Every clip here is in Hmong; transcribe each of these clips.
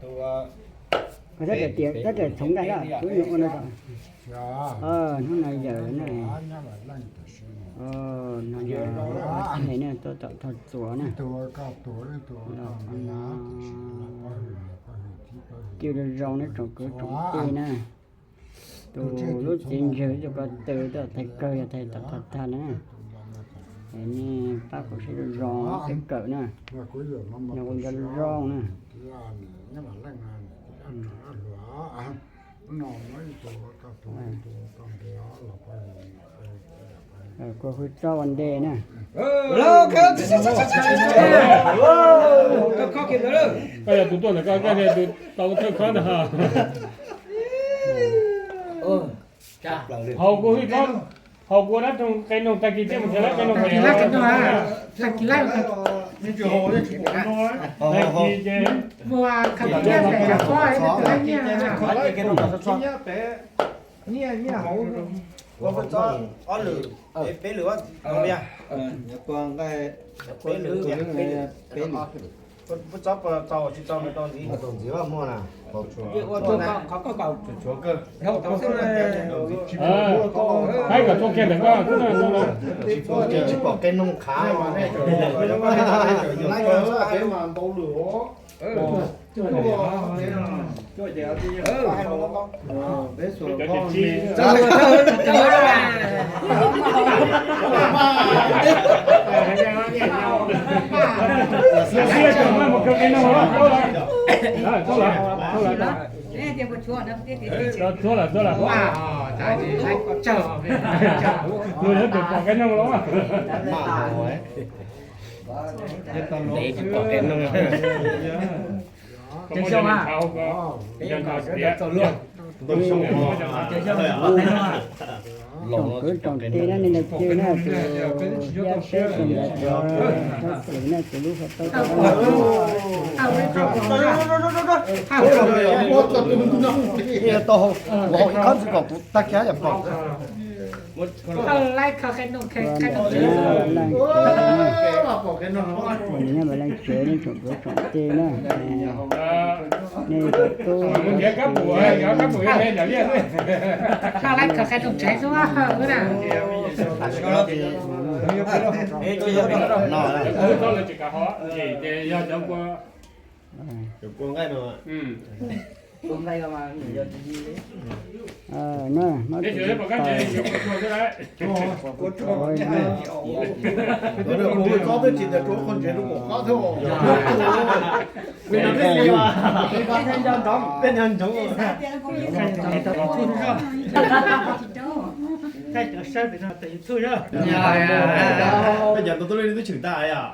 Koj txhob tias, txhob tias txhoov nqaij lawm, kuv nyuam ua no. Hnub no yawm na, no yawm thaj ne na, tuaj tom thoj txuas na. Cia zoo zoo na tsoom kwv tsoom tij na. Tus lub txiv ntswg tus ko tw tuaj thaiv kawg yog thaiv tom thoj tag na. Nej pab kom saib zoo zoo peb kawm na. Yog ua nco zoo na. Kua hwj txob ua ntej na. Koj yog tus tuaj ntawm koj, koj yog tus tau thawj khob ntag. Haus kua hwj txob, haus kua dab roog qe noog tag kis thiaj mus nrhiav lawv qe noog. Tag kis lawm, tag kis ces Qaib kom txhua kiag ntawm koj xwb na. Tsis pom qe noog khav. Txhua lawm, txhua lawm. Luag yuav tsum pom qe noog los. Ntev tsis pom qe noog. Tsoom kwv tsoom tij na, nej leej twg na tus yaj seb tus nyiam tau, txhob xwm na, tus lub hluav taub tau. Ua tau ua haus ib khob ntxiv kom kuv tag kiag yam pom. Leej tsev, nej tsoom kwv tsoom tij na, nej cov tub Peb cov tus tub lub twb tshwm tag yom.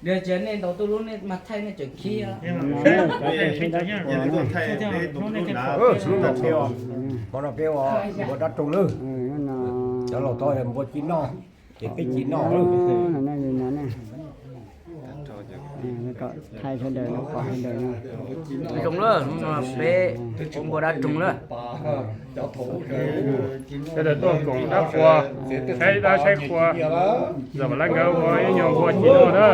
Nws tseem nej ntaus tuj lub nej mas thaij nej tseem khib. Qhov no peb ua npua dab roog lawm. Cov laus tau npua ci noj, ces peb ci noj lawm. Thaij sawv daws pom sawv daws. Zoo lawm, peb ua npua dab roog lawm. Sawv daws tuaj koom dab qhua, saib dab saib qhua. Zam Las nkawd ua ib nyuag npua ci noj na.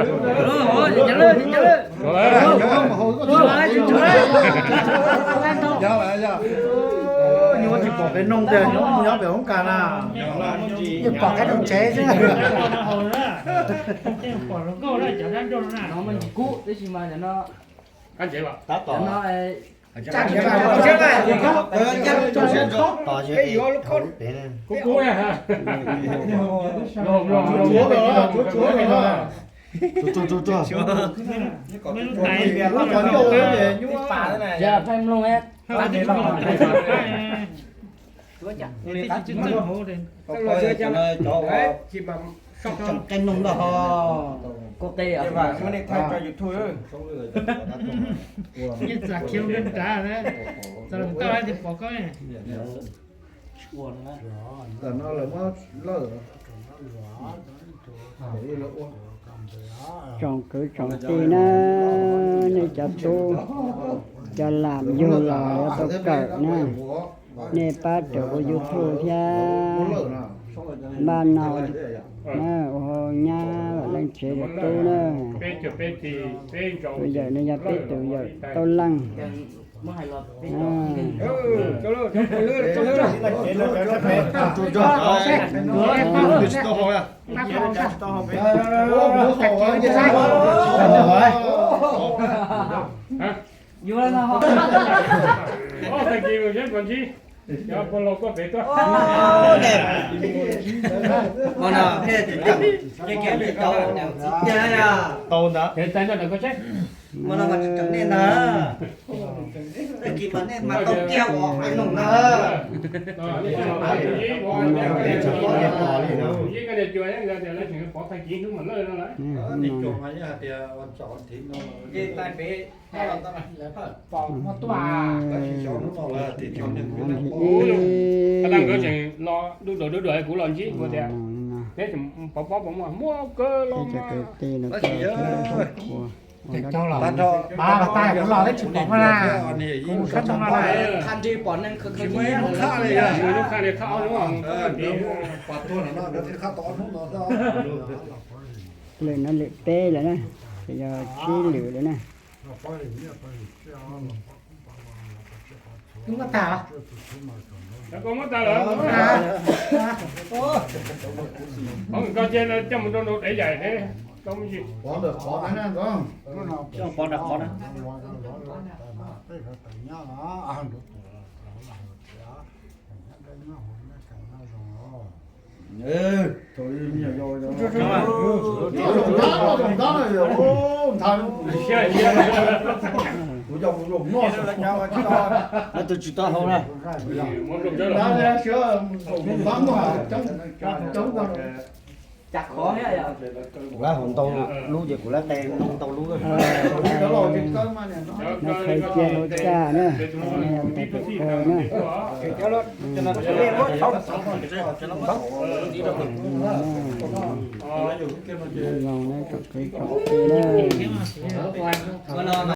Nyuam qhuav tsis pom qe noog tiag, nyob pem hoob kas na. Yeej pom qe noog tsev xwb. Tab tom Tsoom qe noog ntag ho. Kuv qe yeej txam khiv nrad, txam tau hais tias pom koj. Tam no lawv muab lawj. Tsoom kwv tsoom tij na, nej cov tub cov lam yug los yuav tau kawm na, nej pab raws ua YouTube thiab. Npaj no na, ua hauv nyab leej tsev yawm tub na. Tus yawm no yog peb tus yawm Tauj Leej. Tau ntawd. Tag kis mas nej mas tau kiag ua haiv neeg na. Nkawd tseem los dub dua dub dua, kuv los ntsib kuv tias peb pov pob pov muag muab kawg los mas. Tab sis mas kuv los teb tsis pom na, kuv sab tug no na. Lwm no lwm peb lawm na, ces yog tsib lwm lawm na. Muab tag lawm. Koj cia coj mus rau nraum dev yaim thiab. Pov ntawm qhov na. Coj pov nram qhov na. Tus tsis tau hau na. Kuv lab hauv ntau lub ces kuv lab qe ntau lub. No qhia cia hauv txaj na, tus kaw na. Zoo na, tsom kev tsom kev na.